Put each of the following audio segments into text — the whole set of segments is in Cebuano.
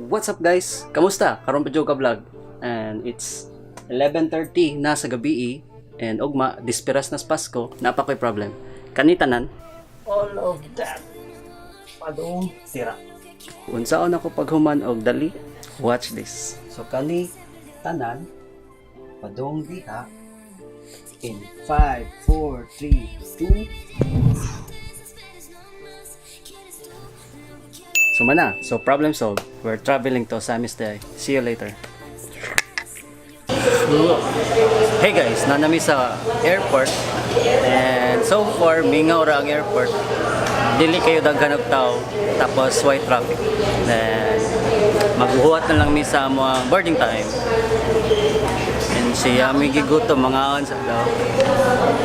What's up, guys? Kamusta? Karon pa ka vlog. And it's 11:30 na sa gabi and ugma disperas na sa Pasko, naa pa ko'y problem. Kani tanan all of that padung tira. Unsaon ako paghuman og dali? Watch this. So kani tanan padung diha in 5, 4, 3, 2. So mana, so problem solved. We're traveling to Ozamis today. See you later. Hey guys, naa na mi sa airport. And so far, mingaw ra ang airport. Dili kayo daghan og tao, tapos white traffic. Then maghuwat na lang mi sa mga boarding time. And siya may gigutom, mangaon sa daw.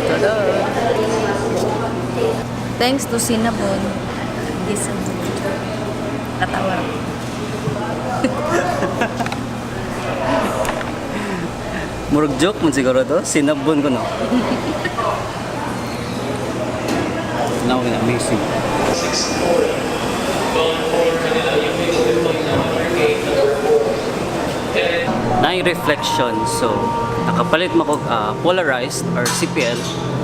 Tada! Thanks to Cinnabon. This katawa. Murag joke man siguro to. Sinabon ko no. Now, amazing. Naay reflection, so nakapalit mo ko polarized or CPL.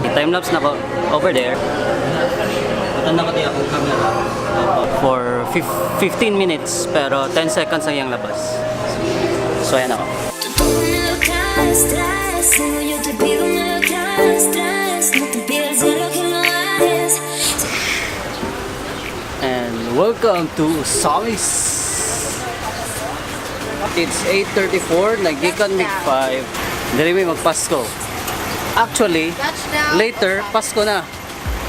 I-time lapse na ko over there. Butan na ko di akong camera for 15 minutes, pero 10 seconds ang iyang labas. So ayan ako. Tú me lo traes, traes, como yo te pido, me lo traes, traes. No te pidas de lo que no eres. And welcome to Ozamis. It's 8:34, nagikan mig 5. Dili mi magpasko. Actually, Touchdown. Later, Pasko na.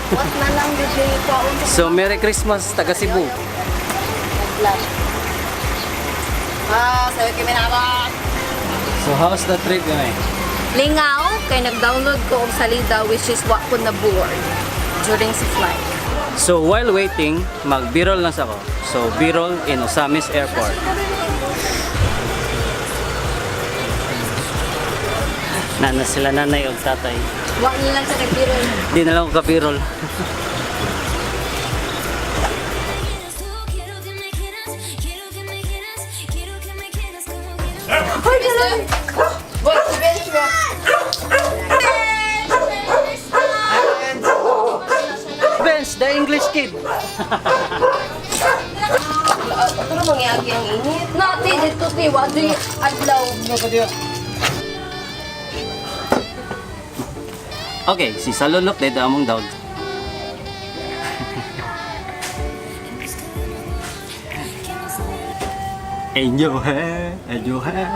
What na lang dito yung kwaon sa So, Merry Christmas, taga Cebu. Flash. Ah, sabi kami na. So, how's the trip, Yamay? Lingaw, kay nag-download ko og salida, which is wa ko na board during sa flight. So, while waiting, mag-b-roll lang sa ko. So, b-roll in Ozamis Airport. Nana sila nanay og tatay. Wa na lang sa nag-birol. Di na lang ako ka-b-roll. Tú quiero que me quieras, quiero que me quieras, quiero que me quieras como quiero. Bench, the English kid. Pero mangyagi ang init. Nati, dito ti, wa di adlaw. Okay, si Salulok dito among dog. Enyo he, enyo he.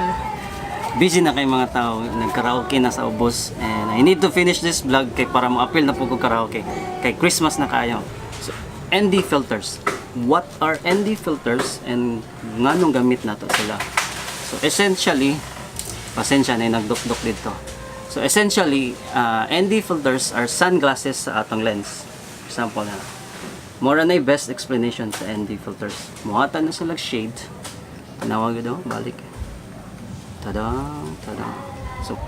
Busy na kay mga tao, nagkaraoke na sa ubos, and I need to finish this vlog kay para mo-appeal na po ko karaoke. Kay Christmas na kayo. So, ND filters. What are ND filters and nganong gamit nato sila? So essentially, pasensya na yung nagdukduk dito. So essentially, ND filters are sunglasses sa atong lens. Example na. Mora na yung best explanation sa ND filters. Muhata na sila shade. Panawag ito, balik. Tada, tada. So,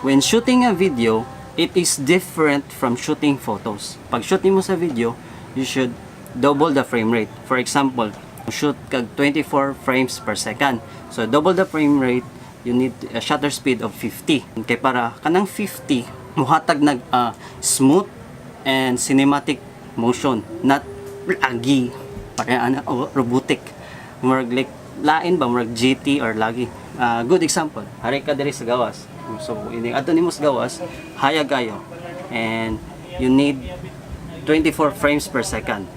when shooting a video, it is different from shooting photos. Pag shooting mo sa video, you should double the frame rate. For example, shoot kag 24 frames per second. So, double the frame rate, you need a shutter speed of 50. Kay para kanang 50, muhatag nag smooth and cinematic motion, not lagi. Para ana oh, robotic. Murag like lain ba, murag GT or lagi. Good example, hari ka diri sa gawas. So ini adto nimo sa gawas, hayag kayo. And you need 24 frames per second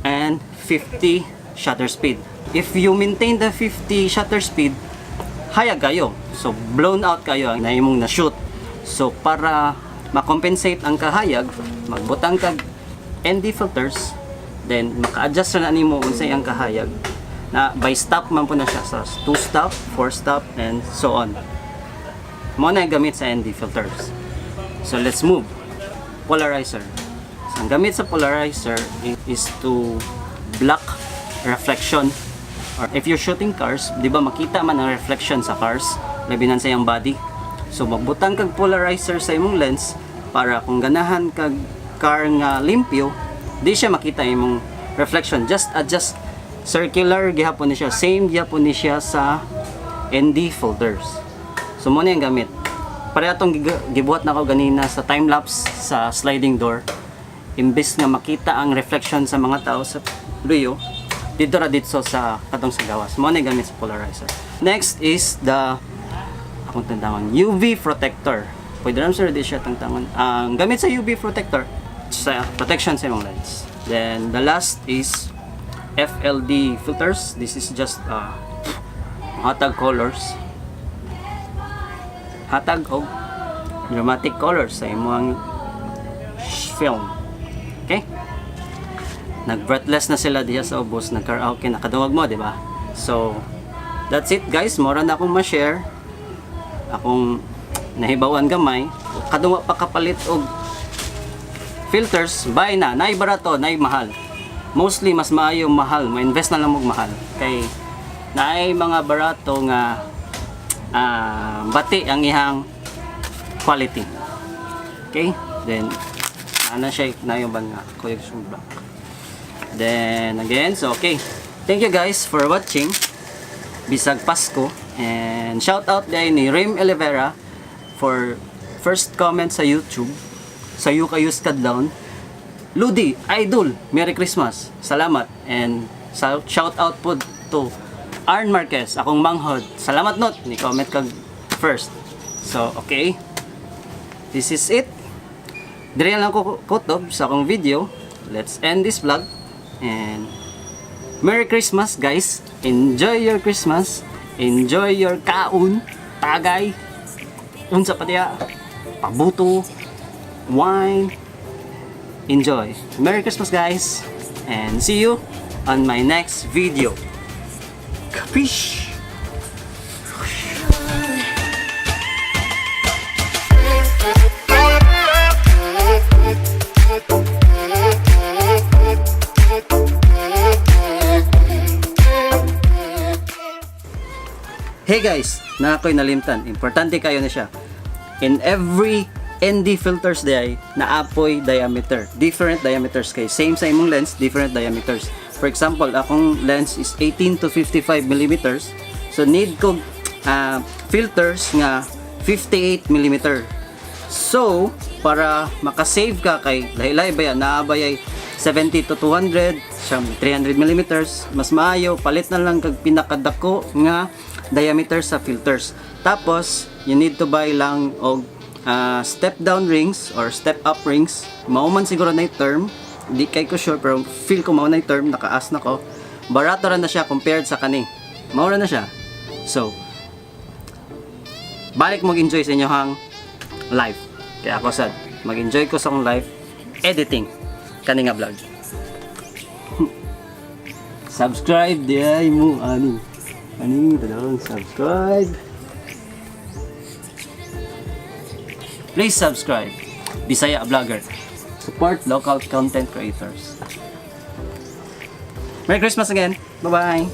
and 50 shutter speed. If you maintain the 50 shutter speed, hayag kayo. So blown out kayo ang naimong na-shoot. So para ma-compensate ang kahayag, magbutang kag ND filters, then maka-adjust na nimo unsay ang kahayag. Na by stop man po na siya sa 2 stop, 4 stop, and so on. Mo na yung gamit sa ND filters. So let's move. Polarizer. So, ang gamit sa polarizer is to block reflection. Or if you're shooting cars, di ba makita man ang reflection sa cars, labi na sa iyang body. So magbutang kag polarizer sa imong lens para kung ganahan kag car nga limpyo, di siya makita imong reflection. Just adjust Circular gihapon ni siya. Same gihapon ni siya sa ND filters. So mao na yung gamit. Pareha atong gibuhat nako ganina sa time lapse sa sliding door. Imbes nga makita ang reflection sa mga tao sa luyo, dito ra dito sa katong sa gawas. Mao na yung gamit sa polarizer. Next is the akong tandaan, UV protector. Pwede rin sir di siya tangtangon. Ang gamit sa UV protector sa protection sa imong lens. Then the last is FLD filters. This is just hatag colors. Hatag og dramatic colors sa imong film. Okay? Nag-breathless na sila diya sa ubos, nag-karaoke, nakadungog mo, di ba? So, that's it, guys. Mora na akong ma-share akong nahibawan gamay. Kadungwa pa kapalit og filters, buy na. Nay barato, nay mahal. Mostly mas maayo mahal, ma-invest na lang og mahal kay naay mga barato nga bati ang ihang quality. Okay, then ana siya na yung ban nga kuyog black. Then again, so okay, thank you guys for watching. Bisag Pasko, and shout out din ni Rim Elevera for first comment sa YouTube sa Yukayus Kadlaon. Ludi, Idol, Merry Christmas. Salamat. And shout out po to Arn Marquez, akong manghod. Salamat not ni comment kag first. So, okay. This is it. Dire lang ko kutob sa akong video. Let's end this vlog. And Merry Christmas, guys. Enjoy your Christmas. Enjoy your kaon, tagay, unsa pa diya, pabuto, wine. Enjoy. Merry Christmas, guys. And see you on my next video. Capiche? Hey guys, na ako'y nalimtan. Importante kayo na siya. In every ND filters diay naapoy diameter. Different diameters kay same sa imong lens, different diameters. For example, akong lens is 18 to 55 millimeters. So need ko filters nga 58 millimeter. So, para makasave ka kay lahi-lahi ba yan, naa bay 70 to 200, siyam 300 millimeters, mas maayo, palit na lang kag pinakadako nga diameter sa filters. Tapos, you need to buy lang og step down rings or step up rings. Mao man siguro na yung term, di kay ko sure pero feel ko mao na yung term, nakaas na ko. Barato ra na siya compared sa kani. Mao ra na siya. So, balik mag-enjoy sa inyohang life. Kaya ako sad, mag-enjoy ko sa akong life editing kani nga vlog. Subscribe diay mo ani. Ani tadong subscribe. Please subscribe. Bisaya Vlogger. Support local content creators. Merry Christmas again. Bye-bye.